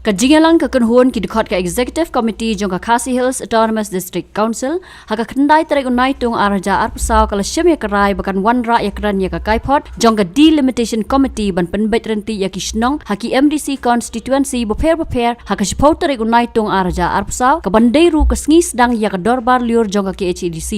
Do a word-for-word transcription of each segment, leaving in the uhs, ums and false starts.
Ka jingïalang ka kynhun ki dkhot ka Executive Committee jong ka Khasi Hills Autonomous District Council ha ka khyndai tarik u Naitung ar hajar arphew saw ka la shim ïa ka rai ba kan wanrah ïakren ïa ka kaiphod jong ka Delimitation Committee ban pynbeit ryntih ïa ki shnong ha ki M D C constituency bapher bapher ha ka shiphew tarik u Naitung ar hajar arphew saw, ka ban dei ruh ka sngi sdang ïa ka dorbar lyiur jong ka K H A D C.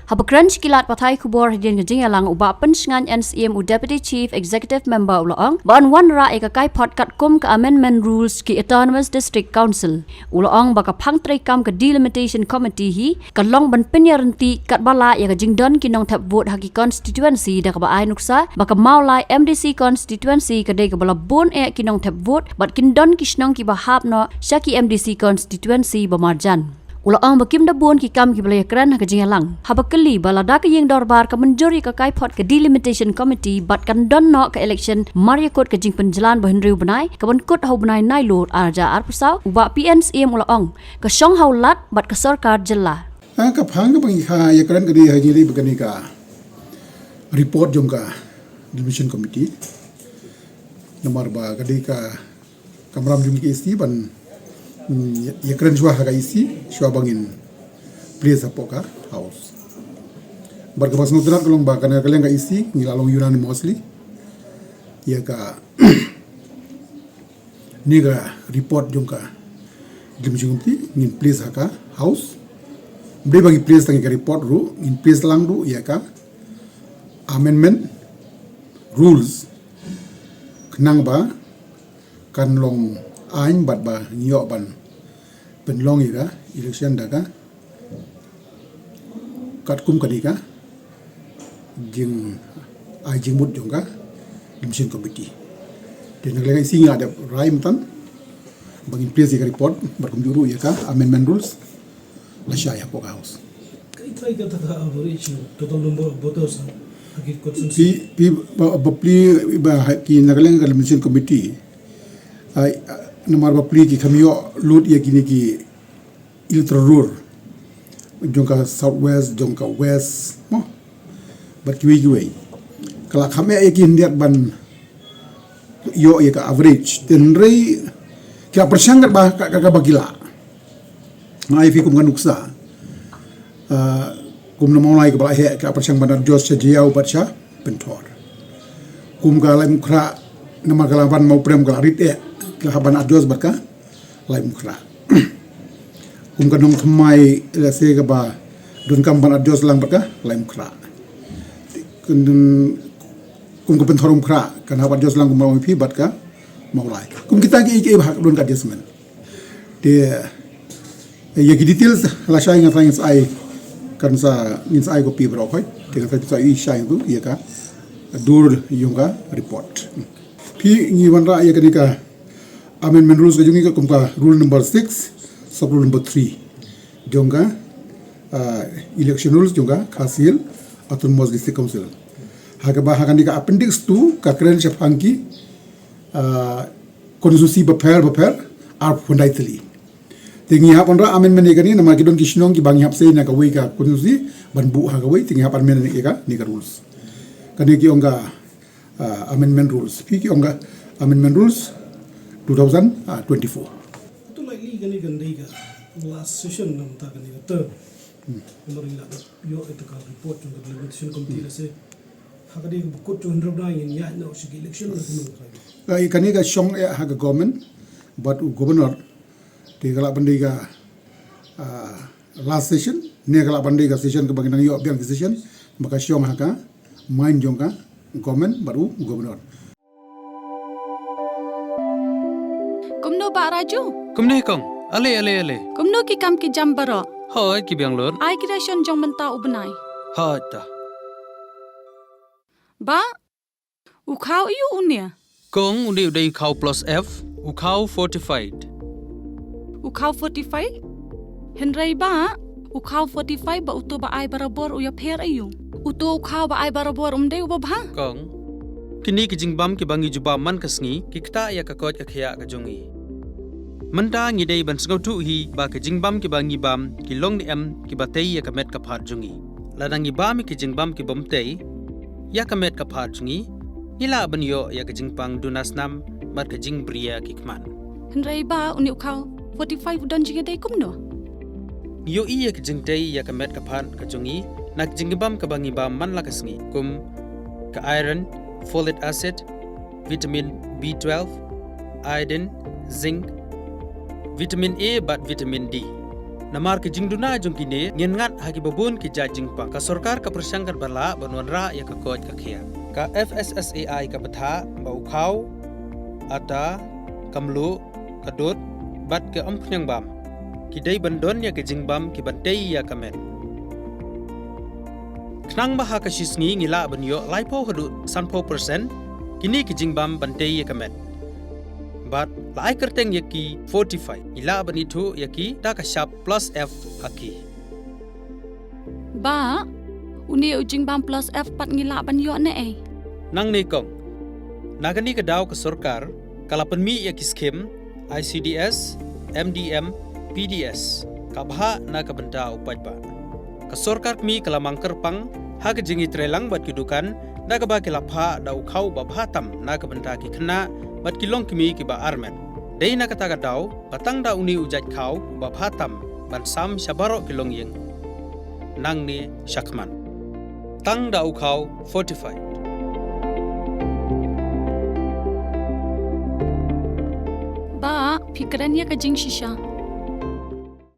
Haba kren sha ki lad pathai khubor hadien ka jingïalang, u Bah Pynshngaiñ N C M, u Deputy Chief Executive Member, u la ong ba yn wanrah ïa ka kaiphod katkum ka Amendment Rules ki Autonomous District Council. U la ong ba ka phang treikam ka Delimitation Committee hi ka long ban pynïaryntih katba lah ïa ka jingdon ki nongthep vote ha ki constituency, da kaba ai nuksa ba ka Mawlai M D C constituency ka dei kaba la bun eh ki nongthep vote bad kin don ki shnong kiba hap noh sha ki M D C constituency ba marjan. U la ong ba kim da bun ki kam kiba la ïakren ha ka jingïalang. Haba kylli ba lada ka ïing dorbar ka mynjur ïa ka kaiphod ka Delimitation Committee bad kan don noh ka election mar ïa kut ka jingpynjlan ba hynriew bnai, ka ban kut ha u bnai Nailur ar hajar arphew saw, u Bah P N C M u la ong ka shong ha u Lat bad ka sorkar jylla. Ha ka phang kaba ngi kha ïakren ka dei ha ngi dei ba kane ka report jong ka Delimitation Committee. Namar ba ka dei ka kamram jong ka E C ban, mm, ïakren shuwa ha ka E C shuwa ba ngin place hapoh ka House. Bad kaba sngewtynnat ka long ba kane ka liang ka E C ngi la long unanimously ïa ka ne ka report jong ka Delimitation Committee ngin place ha ka House. Ym dei ba ngi place tang ïa ka report ruh, ngin place lang ruh ïa ka amendment rules khnang ba kan long aiñ bad ba ngi ïoh ban pynlong ïa ka election da ka katkum kane ka jingai jingmut jong ka Delimitation Committee. Te na ka liang ka E C ngi la dep rai mynta ba ngin place ïa ka report bad kumjuh ruh ïa ka amendment rules lashai hapoh ka House. Ka i trai kata ka average total number of voters ha ki constituency. Phi, phi ba, ba plie ba ha ki na ka liang ka Delimitation Committee. Ai, namar ba plie ki kham ïoh lut ïa kine ki electoral roll jong ka South West, jong ka West, mo. Bad kiwei kiwei. Ka la kham eh ïa ki hyndiat ban ïoh ïa ka average. Te hynrei ki la pyrshang katba ka, ka, kaba ki lah. Nga ai phi kum ka nuksa. Ah, kum na Mawlai kaba la heh ki la pyrshang ban adjust sha Jaïaw bad sha Pynthor. Kum ka Laitumkhrah namar ka la wan Mawprem ka la rit eh. Ki la hap ban adjust bad ka Laitumkhrah. Kum ka Nongthymmai, lehse kaba donkam ban adjust lang bad ka Laitumkhrah. Kum, kum ka Pynthorumkhrah kan hap adjust lang kum Mawphi bad ka Mawlai. Kum kita kiei kiei ba hap don ka adjustment. Te ïa ki details lashai nga sa ngin sa ai, kan sa ngin sa ai copy baroh hoi. Te nga sa ngin sa ai shai tu ïa ka dur jong ka report. Phi ngi wanrah ïa kane ka amendment rules ka jong ngi ka kum ka rule number six, sub rule number three jong ka, ah, election rules jong ka Khasi Hills Autonomous District Council. Ha kaba ha kane ka appendix two ka kren shaphang ki, ah, constituency bapher bapher arphew khyndai tylli. Te ngi hap wanrah amendment ïa kane namar ki don ki shnong kiba ngi hap sei na kawei ka constituency ban buh ha kawei, te ngi hap amendment ïa kane ka rules. Kane ki ong ka ah, amendment rules. Phi ki ong ka amendment rules two thousand twenty-four. To likely kane kan dei ka last session na mynta kane ka term. Hmm. Namar ngi la ïoh ïa ka report jong ka delimitation committee la se. Ha ka dei ka ba kut jong hynriew bnai ngin ïaid noh sha ka election la kumno ka. Ka, kane ka shong eh ha ka government bad u governor. Te ka lah ban dei ka, ah, last session, ne ka lah ban dei ka session kaba ngi nang ïoh biang ki session, ba ka shong ha ka mind jong ka government bad u governor. Kumno Bah Raju? Kumne kong, ale ale ale. Kumno ki kam ki jam baroh? Hoi ki biang lut. Ai ki ration jong mynta u bnai. Hoi ta. Bah, u khaw aiu une? Kong, une u dei u khaw plus F, u khaw fortified. U khaw fortified? Hynrei Bah, u khaw fortified bad uto ba ai barabor u ïapher aiu? Uto u khaw ba ai barabor um dei uba bha? Kong, kine ki jingbam kiba ngi jubab man ka sngi ki ktah ïa ka koit ka khiah ka jong ngi. Mynta ngi dei ban sngewthuh hi ba ki jingbam kiba ngi bam ki long ne em kiba tei ïa ka met ka phad jong ngi. Lada ngi bam ïa ki jingbam ki bym tei ïa ka met ka phad jong ngi, ngi lah ban ïoh ïa ka jingpang duna snam bad ka jingbriew ki khmat. Hynrei ba une u khaw forty-five u don jingïadei kumno? Ngi ïohi ïa ka jingtei ïa ka met ka phad ka jong ngi na ka jingbam kaba ngi bam man la ka sngi, kum ka iron, folic acid, vitamin B twelve, iodine, zinc, vitamin A bad vitamin D. Namar ka jingduna jong kine, ngin ngat ha kiba bun ki jait jingpang. Ka sorkar ka pyrshang katba lah ban wanrah ïa ka koit ka khiah. Ka F S S A I ka bthah ba u khaw, ata, ka mluh, ka dud bad ka umphniang bam, ki dei ban don ïa ka jingbam kiban tei ïa ka met. Khnang ba ha ka shi sngi ngi lah ban ïoh laiphew haduh sanphew percent kine ki jingbam ban tei ïa ka met. Bad la ai kyrteng ïa ki fortify, ngi lah ban ithuh ïa ki da ka shap plus F ha ki. Ba, une u jingbam plus F pat ngi lah ban ïoh ne ei? Nangne kong, na kane ka daw ka sorkar ka la pynmih ïa ki skhim I C D S, M D M, P D S, ka bhah na ka bynta u paidbah. Ka sorkar kmie ka la mang kyrpang ha ka jingïatreilang bad ki dukan, da kaba ki la phah da u khaw ba bha tam na ka bynta ki khynnah bad ki longkmie kiba armet. Dei na kata ka daw ba tang da une u jait khaw ba bha tam ban sam sha baroh ki longïing nangne shakhmat. Tang da u khaw fortified. Ba, phi kren ïa ka jingshisha.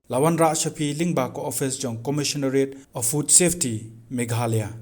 La wanrah sha phi lyngba ka office jong Commissionerate of Food Safety, Meghalaya.